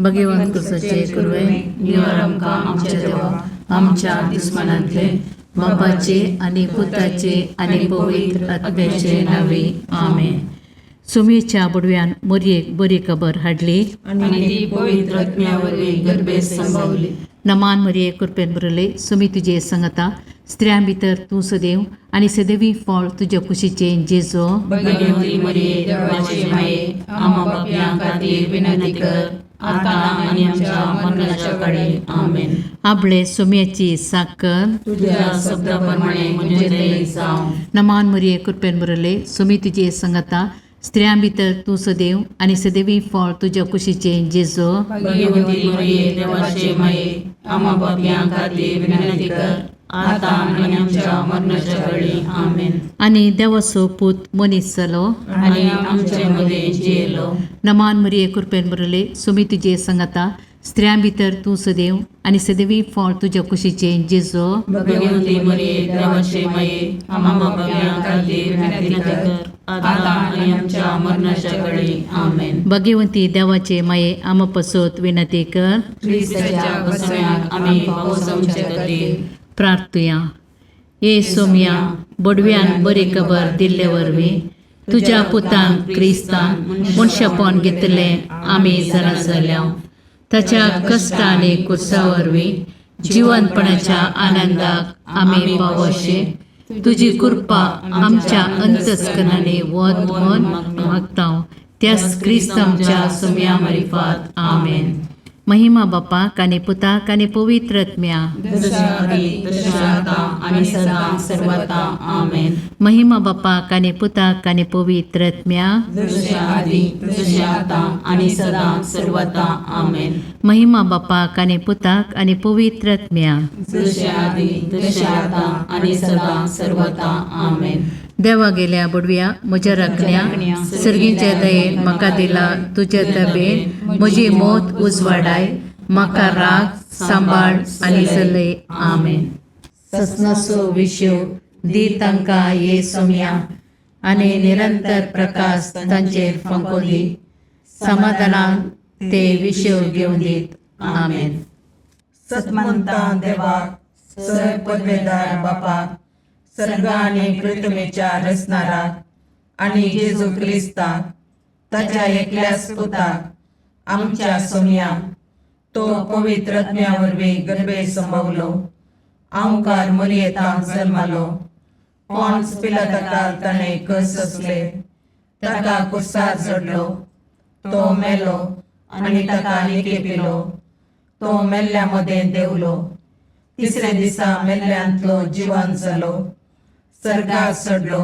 भगवंत कुसाचे कुरवे निवार आमकां आमच्या देवा आमच्या दुस्मानांतले बापाचे आनी पुताचे आनी पवित्र आत्म्याचे नावे आमेन. सुमेच्या बुडव्यान मोरयेक बरी खबर हाडली आनी ती पवित्र आत्म्या वरवीं गर्भे संभवली. नमान मरिये कृपेन भरले सुमी तुजे संगता स्त्रियां भितर तूं सदैव आनी सदैवी फळ तुज्या कुशीचें जेजो. भगवती मरिये देवाचे माये आम्हा पापयां खातीर विनंती कर आतां आनी आमच्या मरणाच्या काळी. आमेन. आबळे सुम्याची साकर तुझ्या शब्दा प्रमाणे म्हणजे ते जावं. नमान मरिये कृपेन भरले सुमी तुजे संगता स्त्रियां भितर तूं सदैव आनी सदैवी फळ तुज्या कुशीचें जेजो. भगवती मरिये देवाचे माये आम्हा पापयां खातीर विनंती कर आतां आनी आमच्या मरणाच्या काळी. आमेन. आनी देवाचो पूत मनीस जालो आनी आमचे मदें जियेलो. नमान मरिये कृपेन भरले सुमी तुजे संगता स्त्रियां भितर तूं सदैव आनी सदैवी फळ तुज्या कुशीचें जेजो. भगवती मरिये देवाचे माये आम्हा पापयां खातीर विनंती कर आतां आनी आमच्या मरणाच्या काळी. आमेन. भगवंती देवाचे माये आमा पसत विनंती कर. क्रिस्ताच्या बसव्याक आमी पावसांचे खातीर. प्रार्थुया. ये सोम्या बडव्यान बरी खबर दिल्ले वरवीं तुज्या पुतान क्रिस्तान मनशापण घेतलें आमी जाणा जाल्या ताच्या कश्ट आनी कुर्सा वरवीं जिवनपणाच्या आनंदाक आमी पावोशे तुजी कृपा आमच्या अंतस्कनांनी वत म्हण मागता त्याच क्रिस्त आमच्या सोम्या मारिफात. आमेन. महिमा बापाक आनी पुताक आनी पवित्र आत्म्या. जशा आदी तशें आतां आनी सदां सर्वता. आमेन. महिमा बापाक आनी पुताक आनी पवित्र आत्म्या. जशें आदी तशें आतां आनी सदां सर्वता. आमेन. महिमा बापाक आनी पुताक आनी पवित्र आत्म्या. जशें आदी तशें आतां आनी सदां सर्वता. आमेन. देवा गेल्या बुडव्या म्हज्या राखण्या सर्गीच्या दयेन म्हाका दिला तुज्या तबेन म्हजी मौत उजवाडाय म्हाका राग सांबाळ आनी चलय. आमेन. ससनाचो विशेव दी तांकां ये सोम्या आनी निरंतर प्रकाश तांचेर फांको दी समाधानान ते विशेव घेवन दीत. आमेन. सतमंता देवाक सर पदवेदार बापाक सर्ग आनी पृथ्वीच्या रचणाराक आनी जेजू क्रिस्ताक ताच्या एकल्याच पुताक आमच्या सोमयाक तो पवित्र आत्म्या वरवीं गर्भे संभवलो आंवकार मरियेतांत जल्मालो पॉन्स पिलाताकाल ताणें कस सोंसले ताका कुर्सार चडलो तो मेलो आनी ताका निकेपिलो तो मेल्ल्या मदें देंवलो तिसऱ्या दिसा मेल्ल्यांतलो जिवन जालो सर्गार चडलो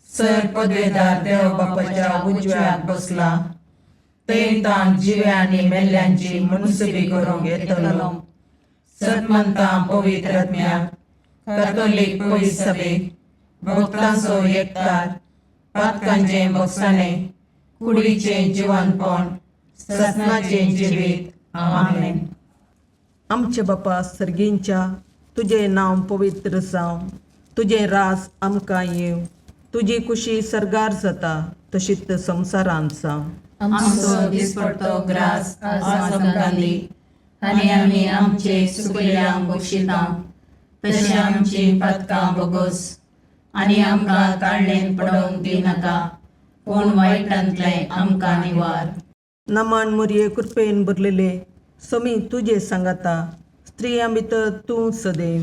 सर पदवेदार देव बापाच्या उजव्याक बसला थंय ताण जिव्या आनी मेल्ल्यांची मुनसुबी करूंक येतलो. सतमंता पवित्र आत्म्याक कॅथोलीक पवित्र सभेक भक्तांचो एकतार पातकांचें भोगसाणें कुडीचें जिवनपण ससनाचें जिवीत. आमेन. आमचे बापा सर्गींच्या तुजें नांव पवित्र जावं तुजें राज आमकां येवं तुजी कुशी सर्गार जाता तशीच संवसारांत जावं. आमचो दिसपडतो ग्रास आज आमकां दी आनी आमी आमचे सुकलेल्यांक बक्षिता तशें आमची पातकां बोगोस आनी आमकां ताळणेन पडोवंक दिनाका पूण वायटांतलें आमकां निवार. नमान मुरये कृपेन भरलेले समी तुजे सांगाता स्त्रियां भितर तूं सदैव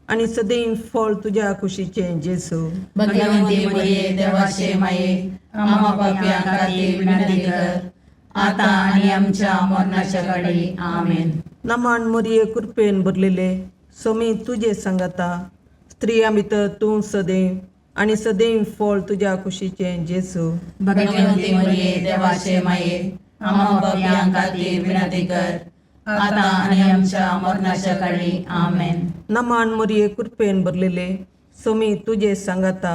आनी सदैव फळ तुज्या कुशीचें जेजू. भगवंती मरिये देवाचे माये आम्हा पापयां खातीर विनंती कर आतां आनी आमच्या मरणाच्या काळी. आमेन. नमान मुरये कृपेन भरलेले समी तुजे सांगाता स्त्रियां भितर तूं सदैव आनी सदैव फळ तुज्या कुशीचें जेजू. भगवंती मरिये देवाचे माये आम्हा पापयां खातीर विनंती कर आतां आनी आमच्या मरणाच्या काळी. आमेन. नमान मुरये कृपेन भरलेले समी तुजे सांगाता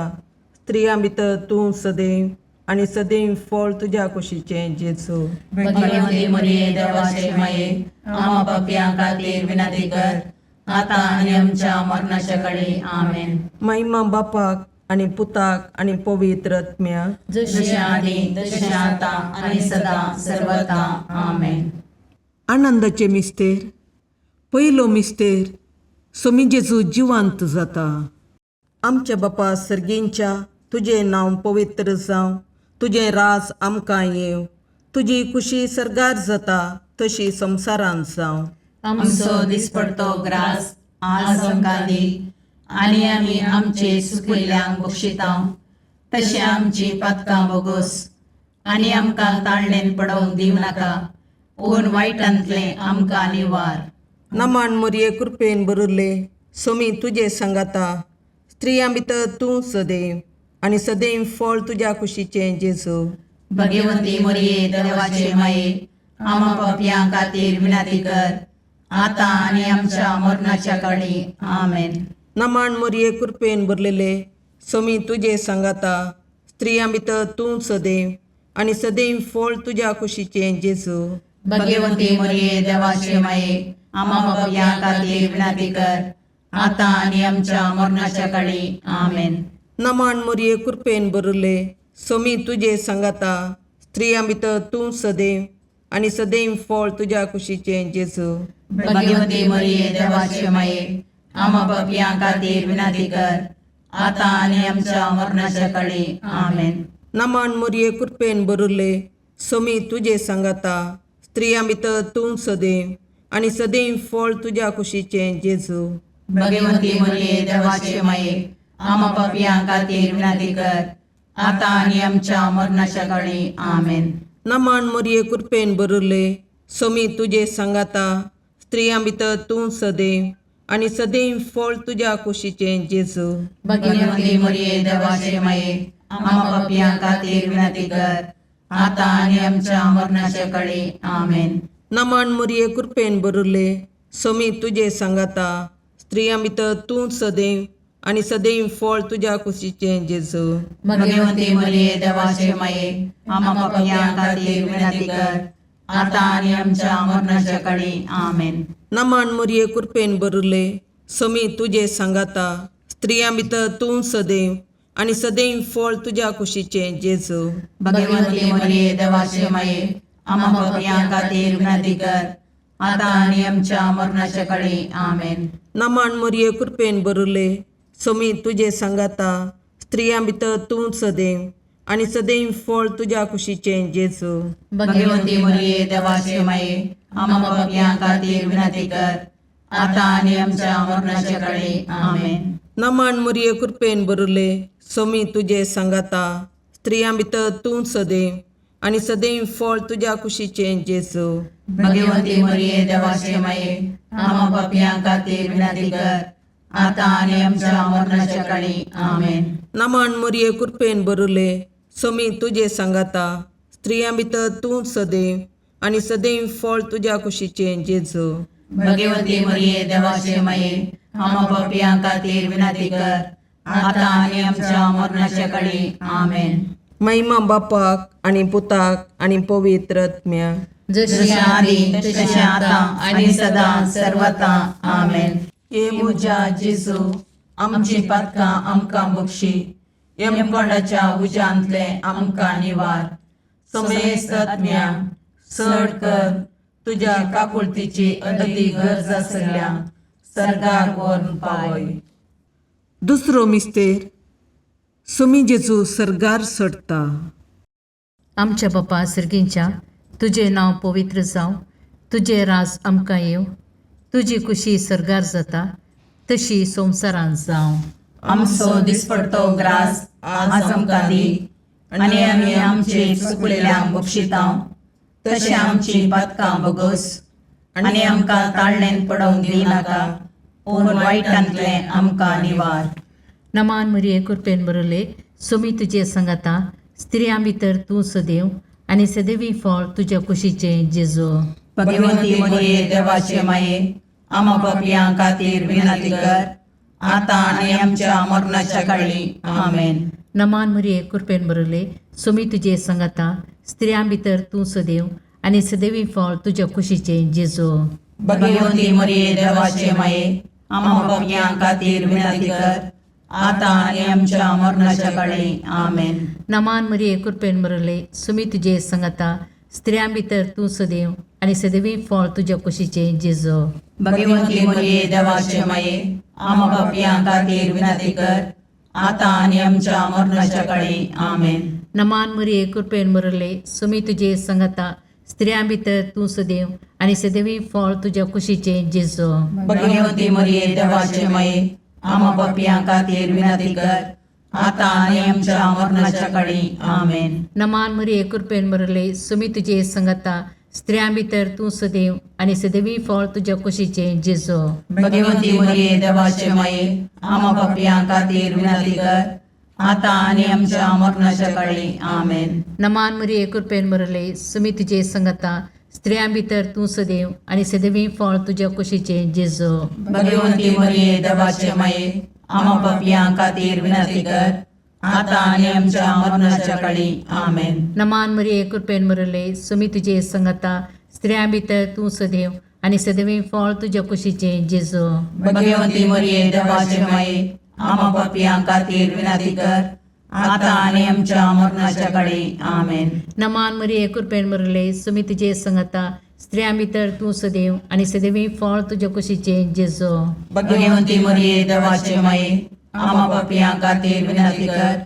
स्त्रियां भितर तूं सदैव आनी सदैव फळ तुज्या कुशीचें जेजू. भगवंती मरिये देवाचे माये आम्हा पापयां खातीर विनंती कर आतां आनी आमच्या मरणाच्या काळी. आमेन. महिमा बापाक आनी पुताक आनी पवित्र आत्म्याक. जशें आदी तशें आतां आनी सदां सर्वता. आमेन. आनंदाचे मिस्तेर. पयलो मिस्तेर, सोमी जेजू जिवांत जाता. आमच्या बापा सर्गींच्या, तुजें नांव पवित्र जावं, तुजें राज आमकां येवं, तुजी खुशी सर्गार जाता तशी संवसारांत जावं. आमचो दिसपडतो ग्रास आज आमकां दी आनी आमी आमचे सुकिल्ल्यांक बक्षितां तशें आमची पातकां बोगोस आनी आमकां ताळणेन पडोवंक दिवं नाका पूण वायटांतलें आमकां निवार. नमान मोरये कृपेन बरुल्ले, सोमी तुजे सांगाता, स्त्रियां भितर तूं सदैव आनी सदैव फळ तुज्या कुशीचें जेजू. भगवंती मोरये देवाचे माये, आमा पापयां खातीर विनंती कर आतां आनी आमच्या मरणाच्या काळी. आमेन. नमान मोरये कृपेन भरलेले, सोमी तुजे सांगाता, स्त्रियां भितर तूं सदैव आनी सदैव फळ तुज्या कुशीचें जेजू. भगवंती मोरये देवाचे माये, आमा पापयां खातीर विनंती कर आतां आनी आमच्या मरणाच्या काळी. आमेन. नमान मोरये कृपेन भरले, सोमी तुजे सांगाता, स्त्रियां भितर तूं सदैव आनी सदैव फळ तुज्या कुशीचें जेजू. भगवंती मोरये देवाचे माये, आमा पापयां खातीर विनंती कर आतां आनी आमच्या मरणाच्या काळी. आमेन. नमान मोरये कृपेन भरले, सोमी तुजे सांगाता, स्त्रियां भितर तूं सदैव आनी सदैव फळ तुज्या कुशीचें जेजू. भगवंती मोरये देवाचे माये, आमा पापयां खातीर विनंती कर आतां आनी आमच्या मरणाच्या काळी. आमेन. नमान मोरये कृपेन भरले, सोमी तुजे सांगाता, स्त्रियां भितर तूं सदैव आनी सदैव फळ तुज्या कुशीचें जेजू. भगवंती मोरये देवाचे माये, आमा पापयां खातीर विनंती कर आतां आनी आमच्या मरणाच्या काळी. आमेन. नमान मोरये कृपेन भरले, सोमी तुजे सांगाता, स्त्रियां भितर तूं सदैव आनी सदैव फळ तुज्या कुशीचें जेजू. भगवंती मोरये देवाचे माये, आमा पापयां खातीर विनंती कर आतां आनी आमच्या मरणाच्या काळी. आमेन. नमान मोरये कृपेन भरले, सोमी तुजे सांगाता, स्त्रियां भितर तूं सदैव आनी सदैव फळ तुज्या कुशीचें जेजू. भगवंती मोरये देवाचे माये, आमा पापयां खातीर विनंती कर आतां आनी आमच्या मरणाच्या काळी. आमेन. नमान मोरये कृपेन भरले, सोमी तुजे सांगाता, स्त्रियां भितर तूं सदैव आनी सदैव फळ तुज्या कुशीचें जेजू. भगवंती मोरये देवाचे माये, आमा पापयां खातीर विनंती कर आतां आनी आमच्या मरणाच्या काळी. आमेन. नमान मोरये कृपेन भरले, सोमी तुजे सांगाता, स्त्रियां भितर तूं सदैव आनी सदैव फळ तुज्या कुशीचें जेजू. भगवंती मोरये देवाचे माये, आमा पापयां खातीर विनंती कर आतां आनी आमच्या मरणाच्या काळी. आमेन. नमान मोरये कृपेन भरले, सोमी तुजे सांगाता, स्त्रियां भितर तूं सदैव आनी सदैव फळ तुज्या कुशीचें जेजू. भगवंती मोरये देवाचे माये, आमा पापयां खातीर विनंती कर आतां आनी आमच्या मरणाच्या काळी. आमेन. महिमा बापाक आनी पुताक आनी पवित्र आत्म्याक. जशी जशें आदी तशें आतां आनी सदां सर्वता. आमेन. हे म्हज्या जेजू, आमची पातकां आमकां बक्षी, यमकोंडाच्या उज्यांतलें आमकां निवार, समेस्त आत्म्या चड कर तुज्या काकुळतीची अदी गरज आसल्या सर्गाक व्हरून पावय. दुसरो मिस्तेर, सोमी जेजू सर्गार चडटा. आमच्या बापा सर्गींच्या, तुजें नांव पवित्र जावं, तुजें राज आमकां येवं, तुजी खुशी सर्गार जाता तशी संवसारांत जावं. आमचो दिसपडतो ग्रास आज आमकां दी आनी आमी आमचे चुकलेल्यांक बक्षितां तशें आमची पातकां बोगोस आनी आमकां ताळणेन पडोवंक दिवं नाका पूण वायटांतलें आमकां निवार. नमान मरिये कृपेन बरले, सोमी तुजे सांगाता, स्त्रियां भितर तूं सदैव आनी सदैवी फळ तुज्या कुशीचें जेजू. भगवंती मोरये देवाचे माये, आमा पापयां खातीर विनंती कर आतां आनी आमच्या मरणाच्या काळी. आमेन. नमान मरिये कृपेन बरले, सोमी तुजे सांगाता, स्त्रियां भितर तूं सदैव आनी सदैवी फळ तुज्या कुशीचें जेजू. भगवंती मोरये देवाचे माये, आमा पापयां खातीर विनंती कर आतां आनी आमच्या मरणाच्या काळी. आमेन. नमान मरिये कृपेन बरले, सोमी तुजे सांगाता, स्त्रियां भितर तूं सदैव आनी सदैवी फळ तुज्या कुशीचें जेजो. भगवंती मरिये देवाचे माये, आमा पापयां खातीर विनंती कर, आतां आनी आमच्या मरणाच्या काळी. आमेन. नमान मरिये, कृपेन भरले, सुमी तुजे संगता, स्त्रियां भितर तूं सदैव आनी सदैवी फळ तुज्या कुशीचें जेजो. भगवंती मरिये देवाचे माये, आमा पापयां खातीर विनंती कर, आतां आनी आमच्या मरणाच्या काळी. आमेन. नमान मरिये, कृपेन भरले, सुमी तुजे संगता, स्त्रियां भितर तूं सदैव आनी सदैवी फळ तुज्या कुशीचें जेजो. भगवंती मरिये देवाचे माये, आमा पापयां खातीर विनंती कर, आतां आनी आमच्या मरणाच्या काळी. आमेन. नमान मरिये, कृपेन भरले, सुमी तुजे संगता, स्त्रियां भितर तूं सदैव आनी सदैवी फळ तुज्या कुशीचें जेजो. भगवंती मरिये देवाचे माये, आमा पापयां खातीर विनंती कर, आतां आनी आमच्या मरणाच्या काळी. आमेन. नमान मरिये, कृपेन भरले, सुमी तुजे संगता, स्त्रियां भितर तूं सदैव आनी सदैवी फळ तुज्या कुशीचें जेजो. भगवंती मरिये देवाचे माये, आमा पापयां खातीर विनंती कर, आतां आनी आमच्या मरणाच्या काळी. आमेन. नमान मरिये, कृपेन भरले, सुमी तुजे संगता, स्त्रियां भितर तूं सदैव आनी सदैवी फळ तुज्या कुशीचें जेजो. भगवंती मरिये देवाचे माये, आमा पापयां खातीर विनंती कर,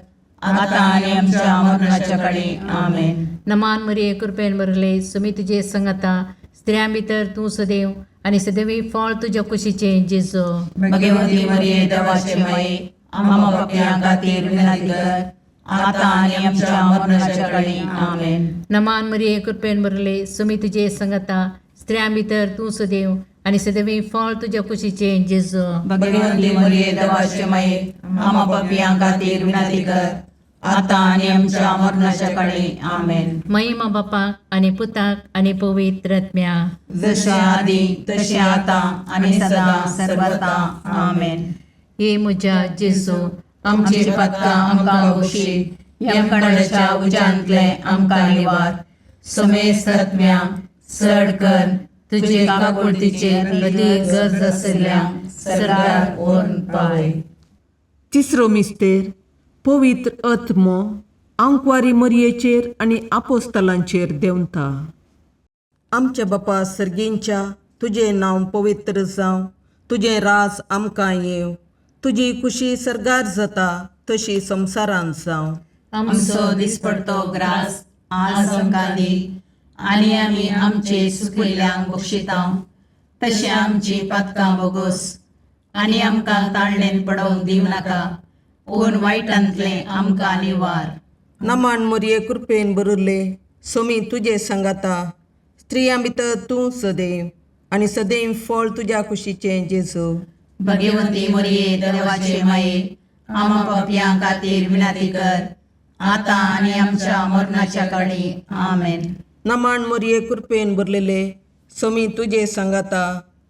आतां आनी आमच्या मरणाच्या काळी. आमेन. नमान मरिये, कृपेन भरले, सुमी तुजे संगता, स्त्रियां भितर तूं सदैव आनी सदैवी फळ तुज्या कुशीचें जेजो. भगवंती मरिये देवाचे माये, आमा पापयां खातीर विनंती कर, आतां आनी आमच्या मरणाच्या काळी. आमेन. नमान मरिये, कृपेन भरले, सुमी तुजे संगता, स्त्रियां भितर तूं सदैव आनी सदैवी फळ तुज्या कुशीचें जेजो. भगवंती मरिये देवाचे माये, आमा पापयां खातीर विनंती कर, आतां आनी आमच्या मरणाच्या काळी. आमेन. महिमा बापाक आनी पुताक आनी पवित्र आत्म्या. जशे आदी तशें आतां आनी सदां सर्वता. आमेन. हे म्हज्या जेजू, आमची पातकां आमकां बक्षी, यमकणाच्या उज्यांतले आमकां निवार, समेस्त आत्म्या चड कर तुजे काकुळतीचेर अदीक गरज आशिल्ल्या सरकार व्हरून पावय. तिसरो मिस्तेर पवित्र आत्मो आंकवारी मरयेचेर आनी आपोस्तलांचेर देंवता. आमच्या बापा सर्गींच्या, तुजें नांव पवित्र जावं, तुजें राज आमकां येवं, तुजी खुशी सर्गार जाता तशी संवसारांत जावं. आमचो दिसपडतो ग्रास आज आमकां दी, आनी आमी आमचे सुकिल्ल्यांक बक्षितांव तशें आमची पातकां बोगोस, आनी आमकां ताळणेन पडोवंक दिवं नाका, पूण वायटांतलें आमकां निवार. नमान मरये, कृपेन भरिल्ले, सोमी तुजे सांगाता, स्त्रियां भितर तूं सदैव आनी सदैव फळ तुज्या कुशीचें जेजू. भगवंती मरिये देवाचे माये, आमा पापयां खातीर विनंती कर, आतां आनी आमच्या मरणाच्या काळी. आमेन. नमान मरये, कृपेन भरलेले, सोमी तुजे सांगाता,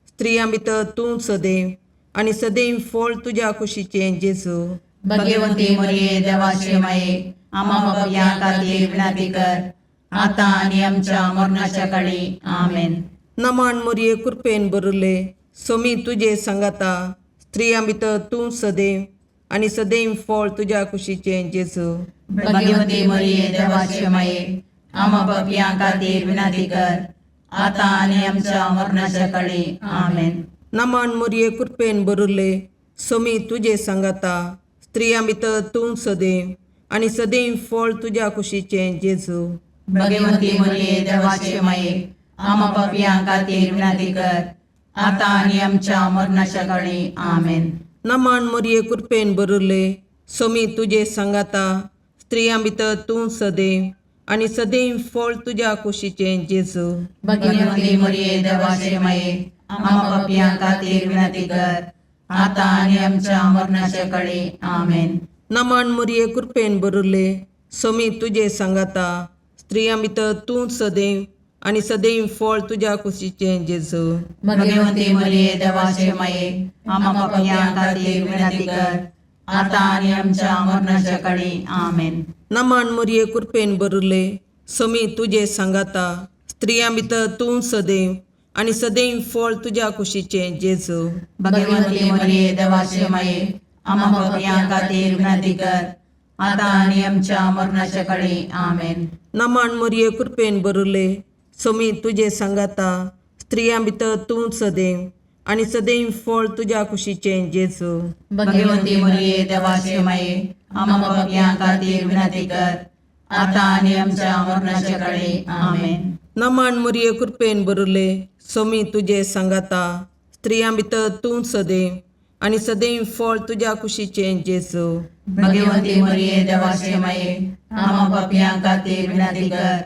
स्त्रियां भितर तूं सदैव आनी सदैव फळ तुज्या कुशीचें जेजू. भगवंती मरिये देवाचे माये, आमा पापयां खातीर विनंती कर, आतां आनी आमच्या मरणाच्या काळी. आमेन. नमान मरये, कृपेन भरिल्ले, सोमी तुजे सांगाता, स्त्रियां भितर तूं सदैव आनी सदैव फळ तुज्या कुशीचें जेजू. भगवंती मरिये देवाचे माये, आमा पापयां खातीर विनंती कर, आतां आनी आमच्या मरणाच्या काळी. आमेन. नमान मरये, कृपेन भरिल्ले, सोमी तुजे सांगाता, स्त्रियां भितर तूं सदैव आनी सदैव फळ तुज्या कुशीचें जेजू. भगवंती मरिये देवाचे माये, आमा पापयां खातीर विनंती कर, आतां आनी आमच्या मरणाच्या काळी. आमेन. नमान मरये, कृपेन भरिल्ले, सोमी तुजे सांगाता, स्त्रियां भितर तूं सदैव आनी सदैव फळ तुज्या कुशीचें जेजू. भगवंती मरिये देवाचे माये, आमा पापयां खातीर विनंती कर, आतां आनी आमच्या मरणाच्या काळी. आमेन. नमान मरये, कृपेन भरिल्ले, सोमी तुजे सांगाता, स्त्रियां भितर तूं सदैव आनी सदैव फळ तुज्या कुशीचें जेजू. भगवंती मरिये देवाचे माये, आमा पापयां खातीर विनंती कर, आतां आनी आमच्या मरणाच्या काळी. आमेन. नमान मरये, कृपेन भरिल्ले, सोमी तुजे सांगाता, स्त्रियां भितर तूं सदैव आनी सदैव फळ तुज्या कुशीचें जेजू. भगवंती मरिये देवाचे माये, आमा पापयां खातीर विनंती कर, आतां आनी आमच्या मरणाच्या कडी. आमेन. नमन मोरये कृपेन बरुले सोमी तुजे सांगाता स्त्रियां भितर तूं सदैव आनी सदैव फळ तुज्या कुशीचें जेजू. भगवती मरिये देवाचे माये, आम्हा पापयां खातीर विनंती कर, आतां आनी आमच्या मरणाच्या कडी. आमेन. नमन मोरये कृपेन बरुले सोमी तुजे सांगाता स्त्रियां भितर तूं सदैव आनी सदैव फळ तुज्या कुशीचें जेजू. भगवती मरिये देवाचे माये, आम्हा पापयां खातीर विनंती कर,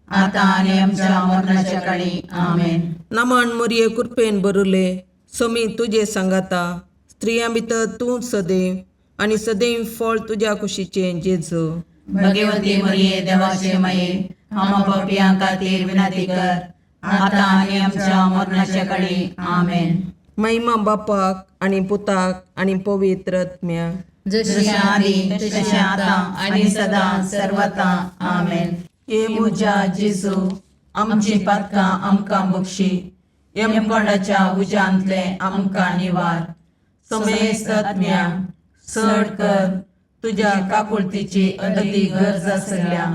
आतां आनी आमच्या मरणाच्या कडी. आमेन. नमन मोरये कृपेन बरुले सोमी तुजे सांगाता स्त्रियां भितर तूं सदैव आनी सदैव फळ तुज्या कुशीचें जेजू. भगवती मरिये देवाचे माये, आम्हा पापयां खातीर विनंती कर, आतां आनी आमच्या मरणाच्या कडी. आमेन. महिमा बापाक आनी पुताक आनी पवित्र आत्म्याक. जशी आदी तशें आतां आनी सदां सर्वता. आमेन. हे म्हज्या जेजू, आमची पातकां आमकां बक्षी, यमकोंडाच्या उज्यांतले आमकां निवार, समेस्त आत्म्यांक चड कर तुज्या काकुळतीची अदी गरज आसल्या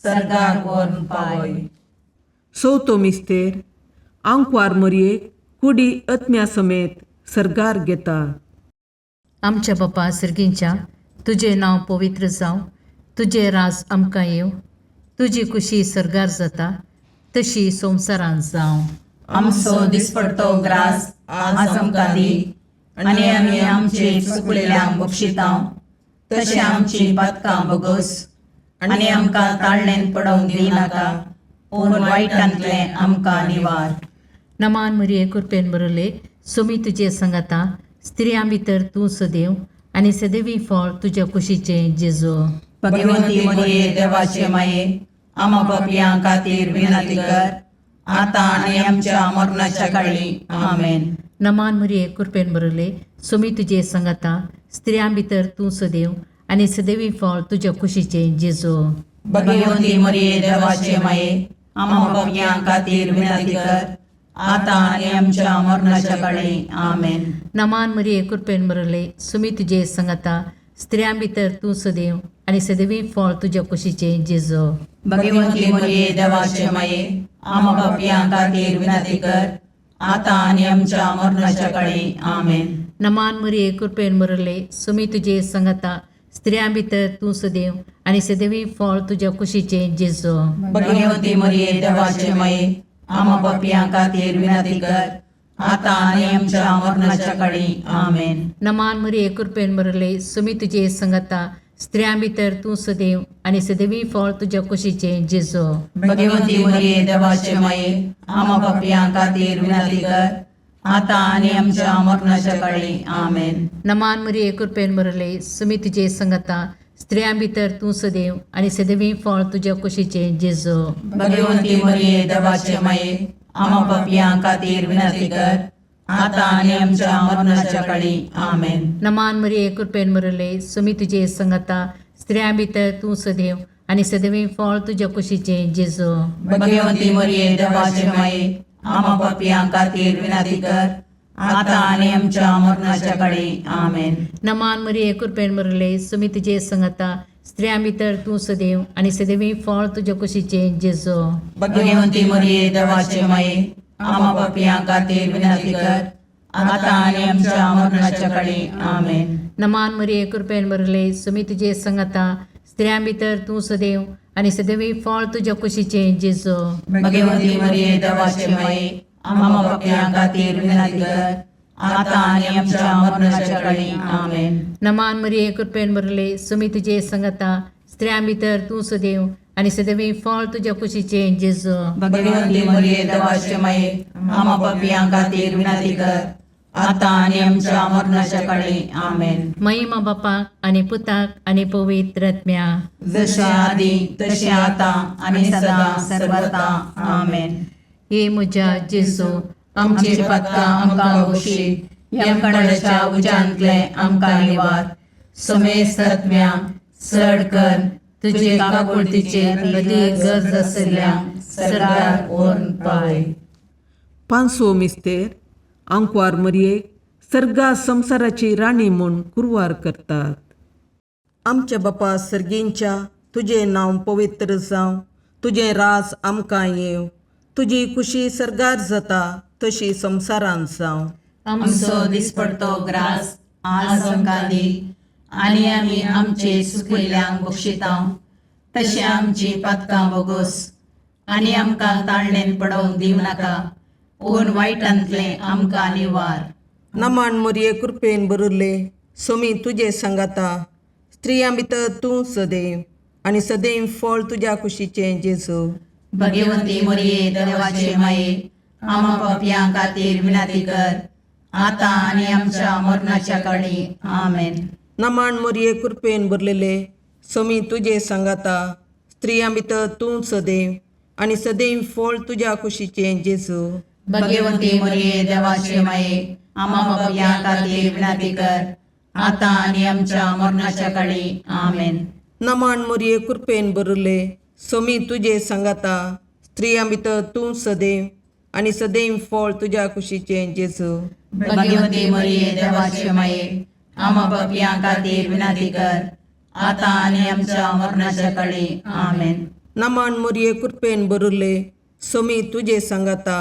सर्गाक व्हरून पावय. चवथो मिस्तेर आंकवार मोरयेक कुडी आत्म्या समेत सर्गार घेता. आमच्या बापा सर्गींच्या, तुजें नांव पवित्र जावं, तुजें राज आमकां येवं, तुजी कुशी सर्गार जाता तशी संवसारांत जावं. आमचो दिसपडतो ग्रास आज आमकां दी, आनी आमी आमचे चुकलेल्यांक बक्षितां तशें आमची पातकां बगोस, आनी आमकां ताळणेन पडोवंक दिनाका, पूण वायटांतलें आमकां निवार. नमान मरिये कृपेन बरले सुमी तुजे संगाता, स्त्रियां भितर तूं सदैव आनी सदैवी फळ तुज्या कुशीचें जेजू. भगवती मरिये देवाचे माये, आमा पापयां खातीर विनंती कर, आतां आनी आमच्या मरणाच्या काळी. आमेन. नमान मरिये कृपेन बरले सुमी तुजे संगाता, स्त्रियां भितर तूं सदैव आनी सदैवी फळ तुज्या कुशीचें जेजू. भगवती मरिये देवाचे माये, आमा पापयां खातीर विनंती कर, आतां आनी आमच्या मरणाच्या काळी. आमेन. नमान मरिये कृपेन बरले सुमी तुजे संगाता, स्त्रियां भितर तूं सदैव आनी सदैवी फळ तुज्या कुशीचें जेजू. भगवती मरिये देवाचे माये, आमा पापयां खातीर विनंती कर, आतां आनी आमच्या मरणाच्या काळी. आमेन. नमान मरिये कृपेन बरले सुमी तुजे संगाता, स्त्रियां भितर तूं सदैव आनी सदैवी फळ तुज्या कुशीचें जेजू. भगवती मरिये देवाचे माये, आमा पापयां खातीर विनंती कर, आतां आनी आमच्या मरणाच्या काळी. आमेन. नमान मरिये कृपेन बरले सुमी तुजे संगाता, स्त्रियां भितर तूं सदैव आनी सदैवी फळ तुज्या कुशीचें जेजू. भगवती मरिये देवाचे माये, आमा पापयां खातीर विनंती कर, आतां आनी आमच्या मरणाच्या काळी. आमेन. नमान मरिये कृपेन बरले सुमी तुजे संगाता, स्त्रियां भितर तूं सदैव आनी सदैवी फळ तुज्या कुशीचें जेजू. भगवती मरिये देवाचे माये, आमा पापयां खातीर विनंती कर, आतां आनी आमच्या मरणाच्या काळी. आमेन. नमान मरिये कृपेन बरले सुमी तुजे संगाता, स्त्रियां भितर तूं सदैव आनी सदैवी फळ तुज्या कुशीचें जेजू. भगवती मरिये देवाचे माये, आमा पापयां खातीर विनंती कर, आतां आनी आमच्या मरणाच्या काळी. आमेन. नमान मरिये कृपेन बरले सुमी तुजे संगाता, स्त्रियां भितर तूं सदैव आनी सदैवी फळ तुज्या कुशीचें जेजू. भगवती मरिये देवाचे माये, आमा पापयां खातीर विनंती कर, आतां आनी आमच्या मरणाच्या काळी. आमेन. नमान मरिये कृपेन बरले सुमी तुजे संगाता, स्त्रियां भितर तूं सदैव आनी सदैवी फळ तुज्या कुशीचें जेजू. भगवती मरिये देवाचे माये, आमा पापयां खातीर विनंती कर, आतां आनी आमच्या मरणाच्या काळी. आमेन. नमान मरिये कृपेन बरले सुमी तुजे संगाता, स्त्रियां भितर तूं सदैव आनी सदैवी फळ तुज्या कुशीचें जेजू. भगवती मरिये देवाचे माये, आमा पापयां खातीर विनंती कर, आतां आनी आमच्या मरणाच्या काळी. आमेन. महिमा बापाक आनी पुताक आनी पवित्र आत्म्या. जशें आदी तशें आतां आनी सदां सर्वता. आमेन. हे म्हज्या जेजू, आमची पातकां आमकां बक्षी, यमकंडाच्या उज्यांतले आमकां निवार, समेस्त आत्म्यांक चड कर तुजे काकुळतीचे अदी गरज आशिल्ल्यांक सर्गार व्हरून पावय. पांचवो मिस्तेर आंकवार मरयेक सर्गा संवसाराची राणी म्हूण कुरवार करतात. आमच्या बापा सर्गींच्या तुजें नांव पवित्र जावं, तुजें राज आमकां येवं, तुजी कुशी सर्गार जाता तशी संवसारांत जावं. आमचो दिसपडतो ग्रास आज आमकां दी आनी आमी आमचे सुकिल्ल्यांक बक्षितां तशें आमची पातकां बोगोस आनी आमकां ताळणेन पडोवंक दिवं नाका पूण वायटांतलें आमकां निवार. नमन मोरये कृपेन बरुल्ले सोमी तुजे सांगाता, स्त्रियां भितर तूं सदैव आनी सदैव फळ तुज्या कुशीचें जेजू. भगवंती मोरये देवाचे माये आमा पापयां खातीर विनंती कर आतां आनी आमच्या मरणाच्या काळी. आमेन. नमन मोरये कृपेन भरलेले सोमी तुजे सांगाता, स्त्रियां भितर तूं सदैव आनी सदैव फळ तुज्या कुशीचें जेजू. भगवंती मोरये देवाचे माये आमा पापयां खातीर विनंती कर आतां आनी आमच्या मरणाच्या काळी. आमेन. नमन मोरये कृपेन भरले सोमी तुजे सांगाता, स्त्रियां भितर तूं सदैव आनी सदैव फळ तुज्या कुशीचें जेजू. भगवंती मोरये देवाचे माये आमा पापयां खातीर विनंती कर आतां आनी आमच्या मरणाच्या काळी. आमेन. नमन मोरये कृपेन भरले सोमी तुजे सांगाता,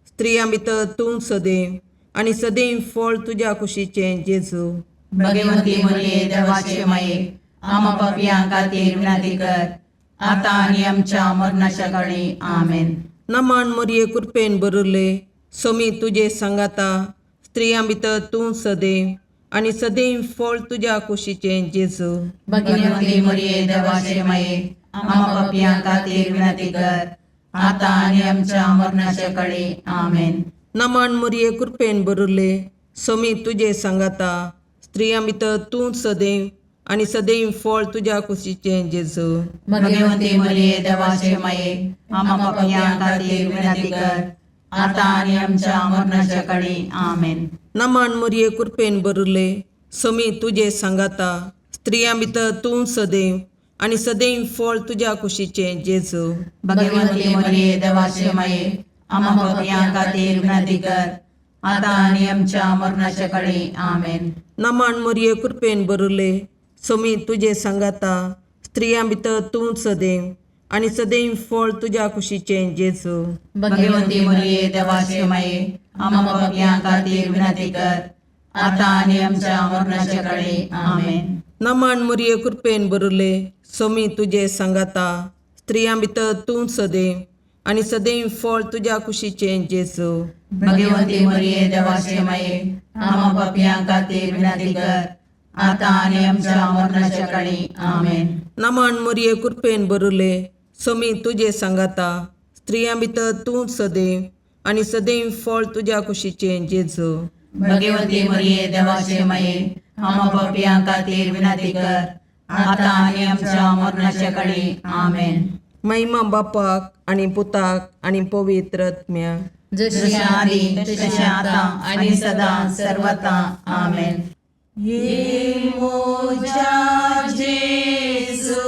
स्त्रियां भितर तूं सदैव आनी सदैव फळ तुज्या कुशीचें जेजू. भगवंती मोरये देवाचे माये आमा पापयां खातीर विनंती कर आतां आनी आमच्या मरणाच्या काळी. आमेन. नमन मोरये कृपेन भरले सोमी तुजे सांगाता, स्त्रियां भितर तूं सदैव आनी सदैव फळ तुज्या कुशीचें जेजू. भगवंती मोरये देवाचे माये आमा पापयां खातीर विनंती कर आतां आनी आमच्या मरणाच्या काळी. आमेन. नमन मोरये कृपेन भरले सोमी तुजे सांगाता, स्त्रियां भितर तूं सदैव आनी सदैव फळ तुज्या कुशीचें जेजू. भगवंती मोरये देवाचे माये आमा पापयां खातीर विनंती कर आतां आनी आमच्या मरणाच्या काळी. आमेन. नमन मोरये कृपेन भरले सोमी तुजे सांगाता, स्त्रियां भितर तूं सदैव आनी सदैव फळ तुज्या कुशीचें जेजू. भगवंती मोरये देवाचे माये आमा पापयां खातीर विनंती कर आतां आनी आमच्या मरणाच्या काळी. आमेन. नमन मोरये कृपेन भरले सोमी तुजे सांगाता, स्त्रियां भितर तूं सदैव आनी सदैव फळ तुज्या कुशीचें जेजू. भगवंती मोरये देवाचे माये आमा पापयां खातीर विनंती कर आतां आनी आमच्या मरणाच्या काळी. आमेन. नमन मोरये कृपेन भरले सोमी तुजे सांगाता, स्त्रियां भितर तूं सदैव आनी सदैव फळ तुज्या कुशीचें जेजू. भगवंती मोरये देवाचे माये आमा पापयां खातीर विनंती कर आतां आनी आमच्या मरणाच्या काळी. आमेन. नमन मोरये कृपेन भरले सोमी तुजे सांगाता, स्त्रियां भितर तूं सदैव आनी सदैव फळ तुज्या कुशीचें जेजू. भगवंती मोरये देवाचे माये आमा पापयां खातीर विनंती कर आतां आनी आमच्या मरणाच्या काळी. आमेन. महिमा बापाक आनी पुताक आनी पवित्र आत्म्याक, जशी आदी तशें आतां आनी सदां सर्वता. आमेन. ये मोजा जेजू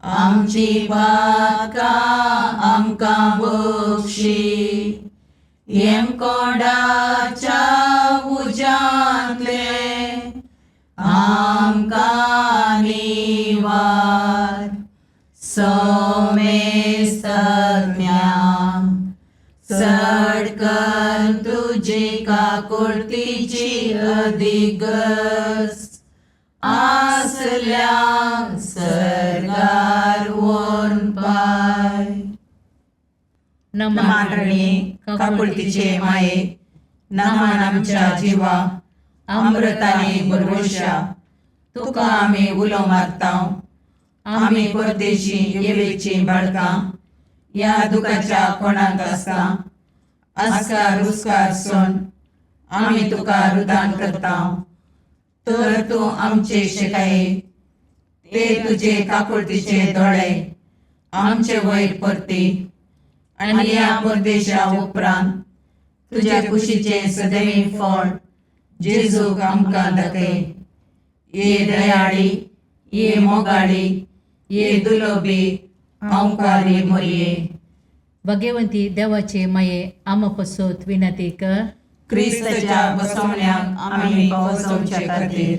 आमची पातकां आमकां बक्षी, येमकोंडाच्या उज्यांतले आमकां निवार, सोमेस्तज्ञा चड कर तुजी काकुळतीची अधिगस आसल्या सर्गार व्हरून पाय. नमन काकुळतीचे माये नमन आमच्या जिवा अमृताने भरवशा, तुका आमी उलो मारता. आमी परदेशी येवेची बाळकां ह्या दुखाच्या कोणाक आसता आस्कार उस्कार सोन आमी तुका रुदान करता. तर तूं आमचे शिकाये ते तुजे काकुळतीचे दोळे आमचे वयर परती आनी ह्या परदेशा उपरांत तुज्या कुशीचें सदैव फळ जेजूक आमकां दाखय. ये दयाळी, ये मोगाळी, ये दुलोबी हांवकारी मोरये. भगवंती देवाचे माये आमा पसत विनंती कर. क्रिस्ताच्या बसवण्याक आमी पावसवचे खातीर.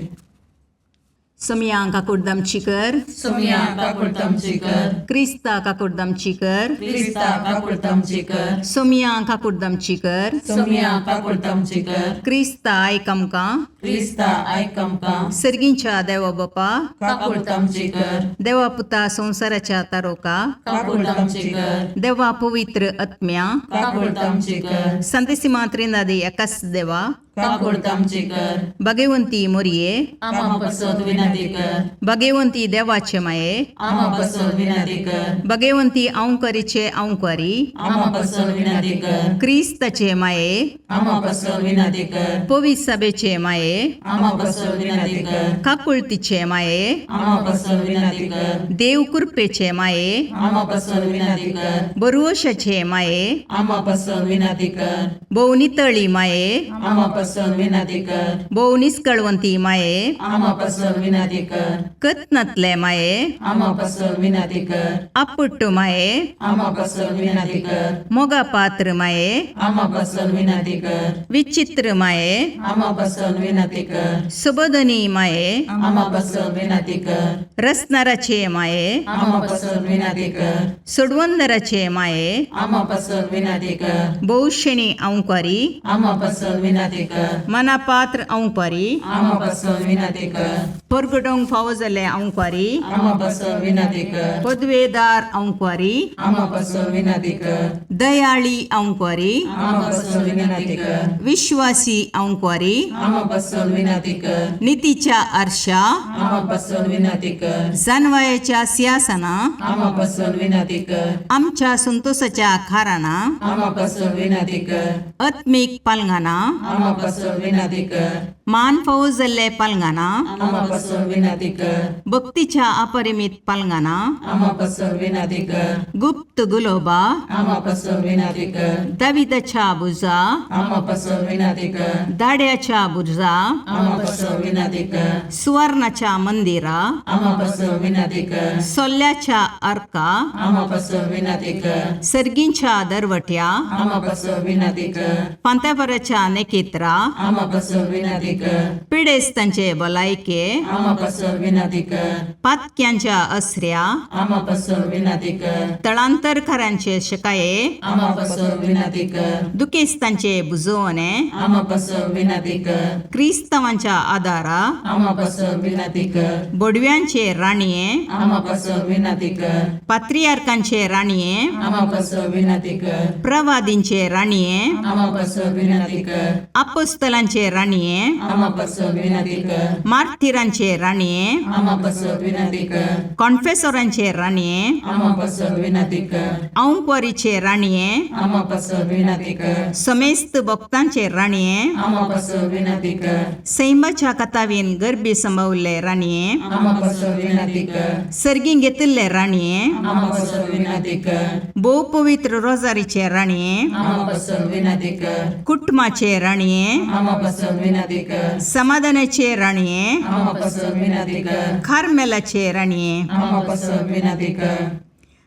सोमया काकुडदामची कर. सोमया काकुळतामची कर. क्रिस्ता काकुडदामची कर. क्रिस्ता काकुळतामची कर. सोमया काकुडदामची कर. सोमया काकुळतामची कर. क्रिस्ता आयक आमकां. क्रिस्ता आयक आमकां. सर्गींच्या देवा बापा, काकुळतामची कर. देवा पुता संवसाराच्या तारोका, काकुळतामची कर. देवा पवित्र आत्म्या, काकुळतामची कर. संतेसिमा त्रिनादी एकाच देवा, काकुळतामची कर. भगवंती मोरये, आमा पसत विनंती कर. भगवंती देवाचे माये, आमा पसत विनंती कर. भगवंती अंकरीचे अंकरी, आमा पसत विनंती कर. क्रिस्ताचे माये, आमा पसत विनंती कर. पवित्र सभेचे माये, आमा पसत विनंती कर. काकुळतीचे माये, आमा पसत विनंती कर. देव कृपेचे माये, आमा पसत विनंती कर. बरुवशाचे माये, आमा पसत विनंती कर. भोव नितळी माये, आमा पसत विनंती कर. भोव निस्कळवंती माये, आमा पसत विनंती कर. कत्नातले माये, आमा पसत विनंती कर. आपुट्टू माये, आमा पसत विनंती कर. मोगा पात्र माये, आमा पसत विनंती कर. विचित्र माये, आमा पसत विनंती कर. सुबोधनी माये, आमा पसत विनंती कर. रसनाराचे माये, आमा पसत विनंती कर. सोडवंदराचे माये, आमा पसत विनंती कर. भोवशेणी अंकारी, आमा पसत विनंती कर. मनापात्र अंकारी, आमा पसत विनंती कर. परगटोंक फावो जाल्ले अंकारी, आमा पसत विनंती कर. पदवेदार अंकारी, आमा पसत विनंती कर. दयाळी अंकारी, आमा पसत विनंती कर. विश्वासी अंकारी, आमा पसत विनंती कर. नितीच्या आरशा, आमा पसत विनंती कर. जानवायाच्या सिंहासना, आमा पसत विनंती कर. आमच्या संतोषाच्या खाराना, आमा पसत विनंती कर. आत्मीक पालंगाना, आमा पसत विनंती कर. मान फावो जाल्ले पालंगाना, आमा पसत विनंती कर. भक्तीच्या अपरिमित पालंगाना, आमा पसत विनंती कर. गुप्त गुलोबा, आमा पसत विनंती कर. दाविदाच्या बुजा, आमा पसत विनंती कर. दाड्याच्या बुजा, आमा पसत विनंती कर. सुवर्णाच्या मंदिरा, आमा पसत विनंती कर. सोल्ल्याच्या अर्का, आमा पसत विनंती कर. सर्गींच्या दरवट्या, आमा पसत विनंती कर. पांत्यापराच्या नेकेत्रा, आमा पसत विनंती कर. पिडेस्तांचे भलायके, आमा पसत विनंती कर. पातक्यांच्या असऱ्या, आमा पसत विनंती कर. तळांतरकारांचे शकाये, आमा पसत विनंती कर. दुखेस्तांचे बुजोवणे, आमा पसत विनंती कर. क्रिस्तांवांच्या आदारा, आमा पसत विनंती कर. बोडव्यांचे राणये, आमा पसत विनंती कर. पात्रियार्कांचे राणये, आमा पसत विनंती कर. प्रवादींचे राणये, आमा पसत विनंती कर. अपोस्तलांचे राणये, आमा पसत विनंती कर. मार्थिरांचे राणये, आमा पसत विनंती कर. कॉन्फेसोरांचे राणये, आमा पसत विनंती कर. औंकवारीचे राणये, आमा पसत विनंती कर. समेस्त भक्तांचे राणये, आमा पसत विनंती कर. सैमाच्या कथावीन गर्भी संभवल्ले राणये, आमा पसत विनंती कर. सर्गीं घेतिल्ले राणये, आमा पसत विनंती कर. भोव पवित्र रोजारीचे राणये, आमा पसत विनंती कर. कुटुंबाचे राणये, आमा पसत विनंती कर. समाधानाचे राणये, आमा पसत विनंती कर. कार्मेलाचे राणये, आमा पसत विनंती कर.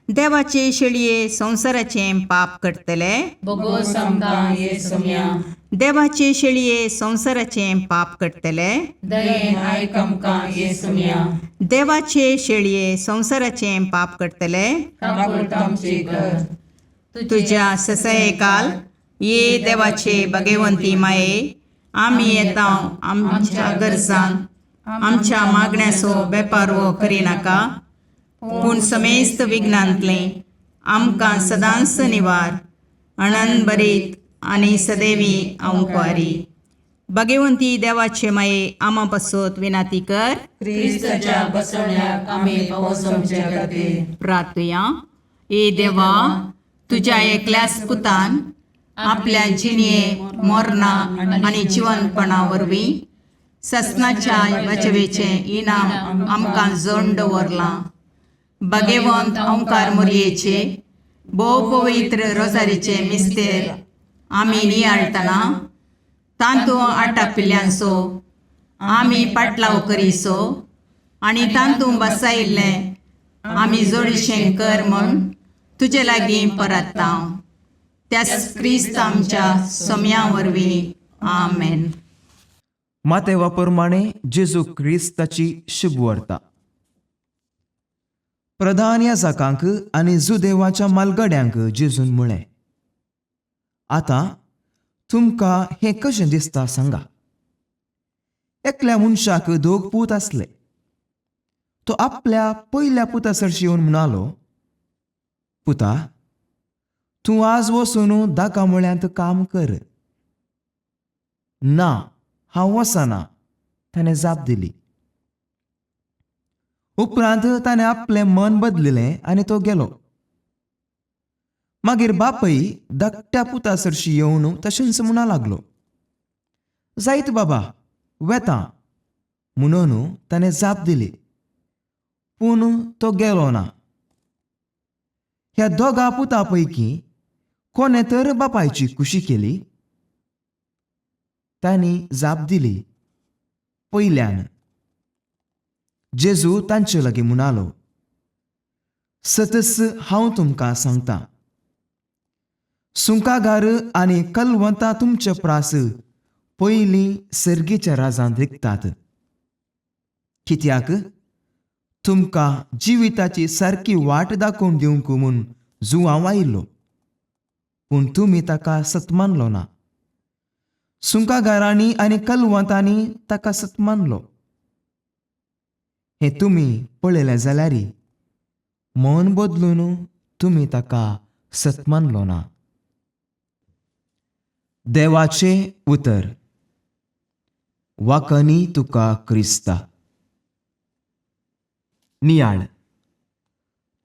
देवाचे शेळये संवसाराचें पाप करतले, बोगोस आमकां ये सोम्या. देवाचे शेळये संवसाराचें पाप करतले, दयेन आयक आमकां ये सोम्या. देवाचे शेळये संवसाराचें पाप करतले, काकुळतामची कर. तुज्या ससयकाल ये देवाचे भगवंती माये, आमी येता आमच्या गरजान आमच्या मागण्याचो बेपारवो करिनाका, पूण समेस्त विघ्नांतलें आमकां सदांच निवार अणन बरीत आनी सदैवी अंकवारी. भगवंती देवाचे माये आमा पासत विनाती कर. क्रिस्ताच्या बसवण्याक आमी पावस आमच्या खातीर. प्रार्थुया. ए देवा, तुज्या एकल्याच पुतान आपल्या जिणये मोरना आनी जिवनपणा वरवीं ससनाच्या बचवेचें इनाम आमकां जोड दवरलां. भगवंत ओंकार मोरयेचे भोव पवित्र रोजारीचे मिस्तेर आमी नियाळटना तांतू आटापिल्ल्यांचो आमी पाटलाव करीसो आनी तांतू बसायिल्लें आमी जोडीशें कर म्हूण तुजे लागीं परत्ता, त्याच क्रिस्त आमच्या सोम्या वरवीं. आमेन. मातेवा प्रमाणे जेजू क्रिस्ताची शुभवार्ता. प्रधान याजकांक आनी जुदेवाच्या मालगड्यांक जेजून म्हळें, आतां तुमकां हें कशें दिसता सांगा. एकल्या मनशाक दोग पूत आसले. तो आपल्या पयल्या पुता सरशी येवन म्हणालो, पुता, तूं आज वचून दाका मळ्यांत काम कर. ना, हांव वचना, ताणें जाप दिली. उपरांत ताणें आपलें मन बदलिलें आनी तो गेलो. मागीर बापय धाकट्या पुता सरशी येवन तशेंच म्हणा लागलो, जायत बाबा, वेता म्हणून ताणें जाप दिली, पूण तो गेलो ना. ह्या दोगा पुता पैकी कोणें तर बापायची खुशी केली? तांणी जाप दिली, पयल्यान. जेजू तांचे लागीं म्हणालो, सतस हांव तुमकां सांगता, सुंकागार आनी कलवंतां तुमचे प्रास पयलीं सर्गीच्या राजांत रिगतात. कित्याक तुमकां जिविताची सारकी वाट दाखोवन दिवंक म्हूण जुवांव आयिल्लो, पूण तुमी ताका सत्मानलो ना. सुंकागारांनी आनी कलवंतांनी ताका सत्मानलो. हें तुमी पळयलें जाल्यार मन बदलून तुमी ताका सत्मानलो ना. देवाचें उतर. वाकनी तुका क्रिस्ता. नियाळ.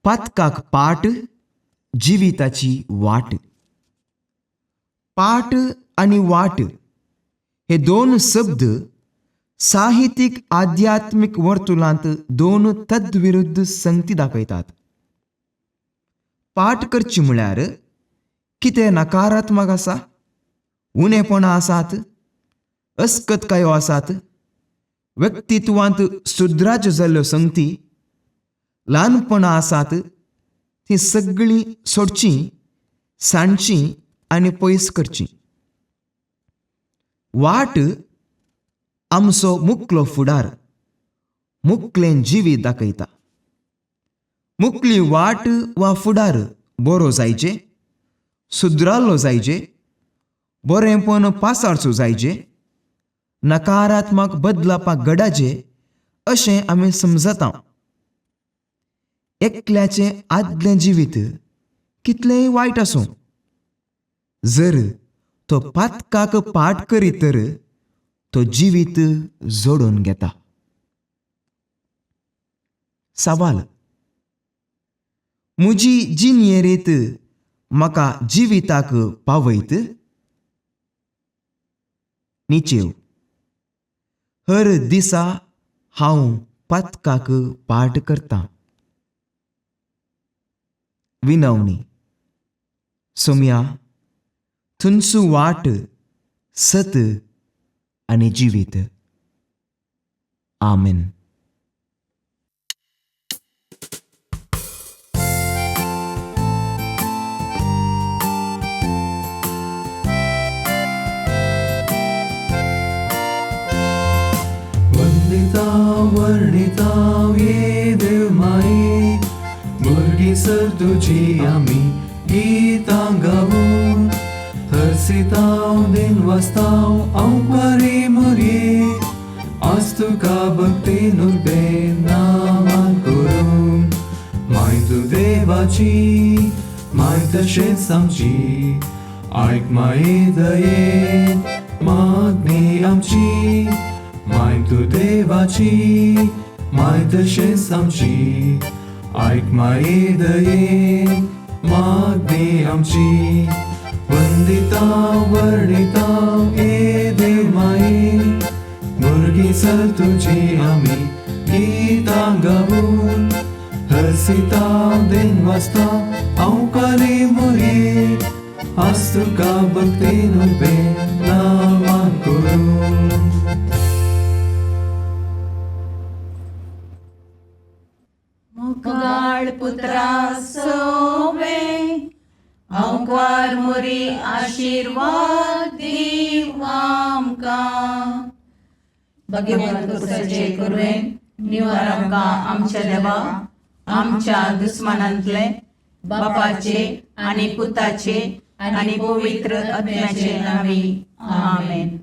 पातकाक पाट, जिविताची वाट. पाट आनी वाट हे दोन शब्द साहित्यीक आध्यात्मीक वर्तुलांत दोन तद्विरुद्ध संगती दाखयतात. पाठ करची म्हळ्यार कितें नकारात्मक आसा, उणेपणां आसात, अस्कतकायो आसात, व्यक्तित्वांत सुद्राज्य जाल्ल्यो संगती, ल्हानपणां आसात, ती सगळीं सोडचीं, सांडचीं आनी पयस करचीं. वाट आमचो मुकलो फुडार, मुकलें जिवीत दाखयता. मुकली वाट वा फुडार बरो जायचे, सुद्राल्लो जायचे, बरेंपण पासारचो जायचे, नकारात्मक बदलापाक घडाचे अशें आमी समजता. एकल्याचें आदलें जिवीत कितलेंय वायट आसूं, जर तो पातकाक पाठ करीत तर तो जिवीत जोडून घेता. सवाल. म्हजी जिणेरीत म्हाका जिविताक पावयत? निचेव. हर दिसा हांव पातकाक पाठ करतां. विनवणी. सोम्या, थंयसू वाट, सत आनी जिवीत. आमेन. वंदिता वर्णिता ये देव माये, भुरगीं सर तुजी आमी गितां गावून, हर्सिताव दिन वाचताव अंपारी मुरये, आज तुका भक्तीन उर्बेन नामान करून. माय तूं देवाची, माय तशेंच आमची, आयक माये दयेन मागणी आमची. माय तूं देवाची, माय तशेंच आमची, आयक माये दयेन मागणी आमची. वंदिता वर्णिता ये देव माये, भुरगीं सर तुजी आमी गितां गावून, हर्सिता दिन वाचता अंवकारी मुरये, आज तुका भक्तीन उर्बेन नामान करून. मुगाळ पुत्रा सोवे, अंकार मोरी आशिर्वाद दीव आमकां. भगवंत कुसाचे कुरवेन निवार आमकां आमच्या देवा आमच्या दुस्मानांतले बापाचे आनी पुताचे आनी पवित्र आत्म्याचे नांवी. आमेन.